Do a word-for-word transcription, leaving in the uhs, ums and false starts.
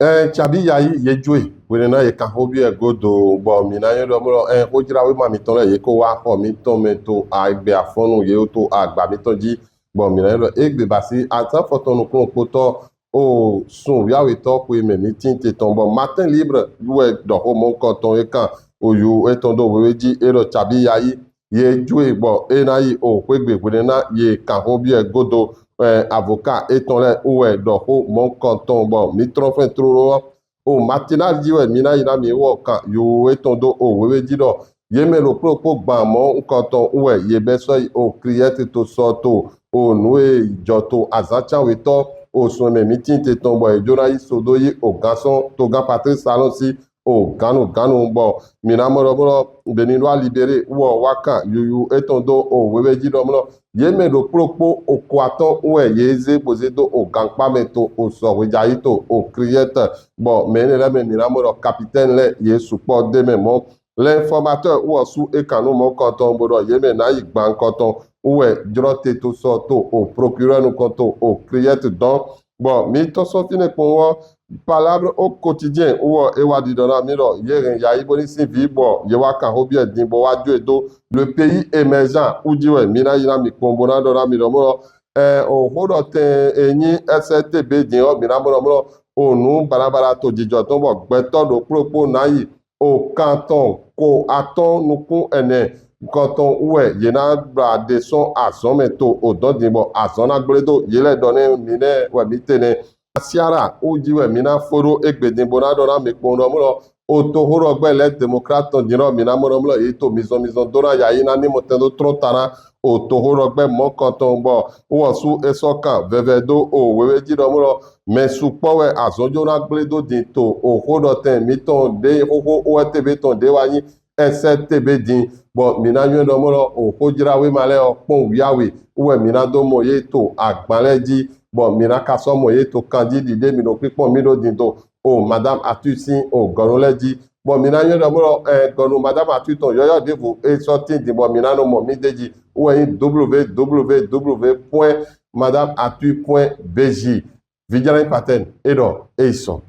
Ɛn, cabi yayi ye joe wene na ye kan xo biɛ godo, bɔ mi na yɔn dɔ mɔ lɔ, ɛn, xojrawema mitɔn lɛ ye ko wa xɔ mitɔn mɛ to agbe afɔnu ye to agba mitɔn ji, bɔ mi na yɔn dɔ egbe basi azan fɔtɔn nukun kpotɔ o sun wiawetɔ xwe mɛ mi tin te tɔn, bɔ Matin Libre wɛ dɔ xo mɔnkɔtɔn e kan oyu etɔn do wewe ji e dɔ cabi yayi ye joe bɔ e na yi o xwegbe hwene na ye kan xo biɛ godo, eh, avocat etɔn lɛ wɛ dɔ xo mɔnkɔtɔn bɔ mi trɔn fɛn trolo ɔ. O Matinal ji wɛ mi na yi na mi wɔ kan yo etɔn do o wewe ji dɔ ye mɛ ɖokpo ɖokpo gban mɔnkɔtɔn wɛ ye bɛ sɔ yi o Criette to sɔ to o nu e jɔ to azan can wetɔ o sun mɛ mi tin te tɔn bɔ e jo na yi so do yi o gan sɔn to gan Patrice Talon si o ganu ganu bɔ mi na mɔ dɔ mɔ dɔ Bénin Libéré wɔ wa kan yuyu etɔn do o wewe ji dɔ mɔ dɔ ye mɛ ɖokpo ɖokpo o ko atɔn wɛ ye ze boze do o gankpa mɛ to o sɔ hwejayi to o Criette, bɔ mɛ ne lɛ mɛ mi na mɔ dɔ capitaine lɛ ye sukpɔ de mɛ mɔ. L'Informateur wɔ su e kan nu mɔnkɔtɔn bo dɔ ye mɛ na yi gban kɔtɔn wɛ jrɔ te to sɔ to o procureur nukɔn to o Criette dɔn. Bɔ mi tɔn sɔn finɛ kpɔn wɔ Palabre au quotidien wɔ e wa didɔ na mi dɔ ye hɛn yayi bo ni sin vi bɔ ye wa kan xo biɛ din bo wa jo e do. Le Pays Émergent wu ji wɛ mi na yi na mi kpɔn bo na dɔ na mi dɔ mɔ dɔ, ɛ, o xo dɔ tɛn e nyi S R T B din ɔ mi na mɔ dɔ mɔ dɔ o nu balabala to jijɔ tɔn bɔ gbɛtɔ ɖokpo ɖokpo na yi o kan tɔn ko atɔn nukun ɛnɛ kɔtɔn wɛ ye na bla de sɔn azɔn mɛ to o dɔn din bɔ azɔn na gble do ye lɛ dɔ nɛ mi nɛ wɛ mi te nɛ. Asiara wu ji wɛ mi na fo ɖo egbe din bo na dɔ na mi kpɔn dɔ mɔ dɔ o to xo dɔ gbɛ lɛ Démocrate tɔn din dɔ mi na mɔ dɔ mɔ dɔ ye to mizɔn mizɔn do na yayi na ni mɔ tɛn do trɔn ta na o to xo dɔ gbɛ mɔnkɔtɔn bɔ wɔ su e sɔ kan vɛvɛ do o wewe ji dɔ mɔ dɔ mɛ sukpɔ wɛ azɔn jo na gble do din to o xo dɔ tɛn mitɔn de xoxo wɛ te be tɔn de wa nyi S R T B din, bɔ mi na yɔn dɔ mɔ dɔ o xojrawema lɛ ɔ kpɔn wiawe wɛ mi na do mɔ ye to agban lɛ ji, bɔ mi na ka sɔ mɔ ye to kanji dide mi ɖo kpikpɔn mi ɖo din to o Madame Atu sin o gɔnu lɛ ji, bɔ mi na yɔn dɔ mɔ dɔ ɛ gɔnu Madame Atu tɔn yɔyɔ devo e sɔ tin din bɔ mi na nɔ mɔ mi de ji wɛ nyi W W W point madame atu point B J. Vijana patɛn e dɔ e sɔ.